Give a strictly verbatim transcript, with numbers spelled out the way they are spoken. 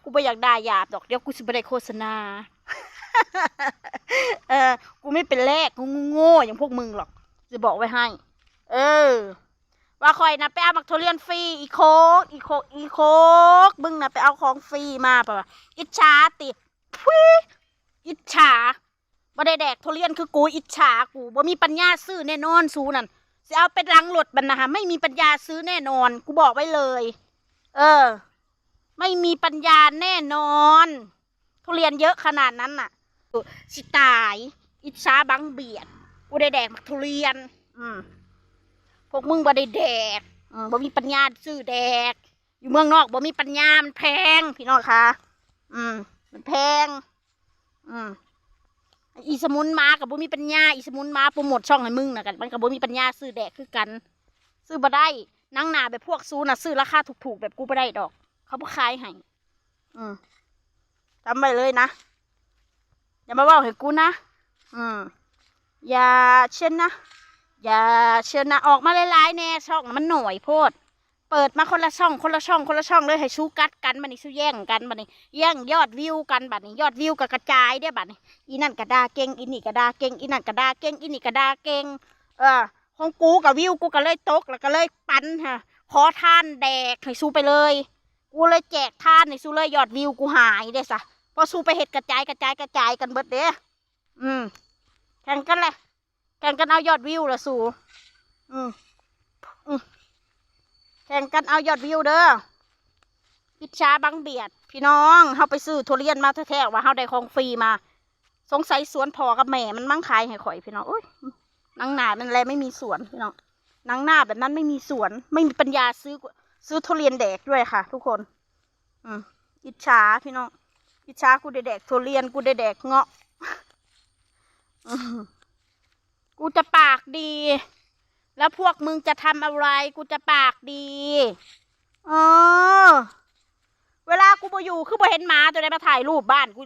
กูบ่อยากด่าหยาบดอก เดี๋ยวกูสิบ่ได้โฆษณา เออ กูไม่เป็นแรก กูโง่ๆอย่างพวกมึงหรอก จะบอกไว้ให้ เออ ว่าข่อยนะไปเอาหมากทุเรียนฟรี อีโคก อีโคก อีโคก มึงนะไปเอาของฟรีมาปะวะ อิจฉาติ พุ้ย อิจฉา บ่ได้แดกทุเรียนคือกู อิจฉากู บ่มีปัญญาซื้อแน่นอน สูนั่น สิเอาไปหลังรถบัดนะฮะ ไม่มีปัญญาซื้อแน่นอน กูบอกไว้เลย เออ ไม่มีปัญญาแน่นอน ทุเรียนเยอะขนาดนั้นน่ะ สิตาย อิจฉาบังเบียด กูได้แดกหมากทุเรียน อืม พวกมึงบ่ได้แดก อืม บ่มีปัญญาซื้อแดก อยู่เมืองนอกบ่มีปัญญา มันแพง พี่น้องคะ อืม มันแพง อืม อีสมุนมากับบ่มีปัญญา อีสมุนมาโปรโมทช่องให้มึงนะกัน มันกับบ่มีปัญญาซื้อแดกคือกัน ซื้อบ่ได้ หนังหนาแบบพวกสูน่ะ ซื้อราคาถูกๆแบบกูบ่ได้ดอก เขาบ่ขายให้ อืม จำไว้เลยนะ อย่ามาเว้าให้กูนะ อืม อย่าเช่นนะ อย่าเช่นนะ ออกมาหลายๆแน่ ช่องน่ะมันหน่อยโพด เปิดมาคนละช่อง คนละช่อง คนละช่องเลย ให้สู้กัดกันบัดนี้ สู้แย่งกันบัดนี้ แย่งยอดวิวกันบัดนี้ ยอดวิวก็กระจายเด้บัดนี้ อีนั่นก็ด่าเก่ง อีนี่ก็ด่าเก่ง อีนั่นก็ด่าเก่ง อีนี่ก็ด่าเก่ง เออ ของกูกับวิวกูก็เลยตก แล้วก็เลยปันฮะ ขอทานแดกให้สู้ไปเลย กูเลยแจกทานให้สู้เลย ยอดวิวกูหายเด้ซะ เพราะสู้ไปเฮ็ดกระจาย กระจาย กระจายกันเบิดเด้ อืม แข่งกันแหละ แข่งกันเอายอดวิวละสู้ อืม อืม แข่งกันเอายอดวิวเด้อ อิจฉาบังเบียด พี่น้อง เฮาไปซื้อทุเรียนมาแท้ๆ ว่าเฮาได้ของฟรีมา สงสัยสวนพ่อกับแม่มันมั้งขายให้ข่อย พี่น้อง โอ๊ย หนังหนามันแลไม่มีสวน พี่น้อง หนังหนาแบบนั้นไม่มีสวน ไม่มีปัญญาซื้อ ซื้อทุเรียนแดกด้วยค่ะ ทุกคน อืม อิจฉาพี่น้อง อิจฉา กูได้แดกทุเรียน กูได้แดกเงาะ อืม กูจะปากดี แล้วพวกมึงจะทำอะไร กูจะปากดี เออ เวลากูบ่อยู่ คือบ่เห็นหมาตัวใดมาถ่ายรูปบ้านกู